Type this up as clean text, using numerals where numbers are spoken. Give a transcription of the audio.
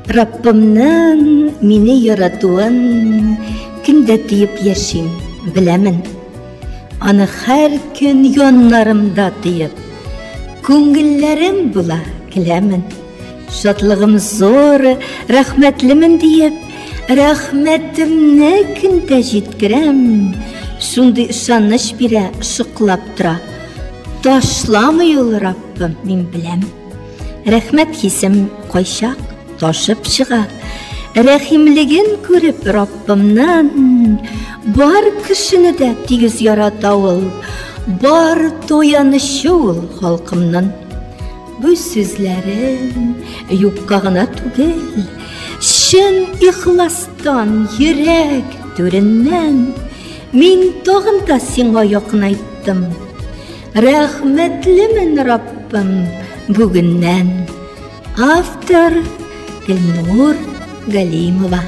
Раббымның мине яратуын көн дә тоеп яшим, беләмен. Аны һәр көн яннарымда тоеп, күңелләрем була, келәмен. Шатлыгым зур, рәхмәтлемен диеп, рәхмәтемне көн дә җиткерәм. Шундый ышаныч бирә, шыклап тора. Ташламый ул Раббым, мин беләм. Рәхмәт хисем кайчак ташып чыга. Рәхимлеген күреп Раббымнан, бар кешене дә тигез ярата ул, бар таянычы ул халкымнан. Бу сүзләрем юкка гына түгел, чын ихластан, йөрәк түреннән мин тагын да сиңа якынайттым. Рәхмәтлемен Раббым бүгеннән. Автор Гөлнур Галимова.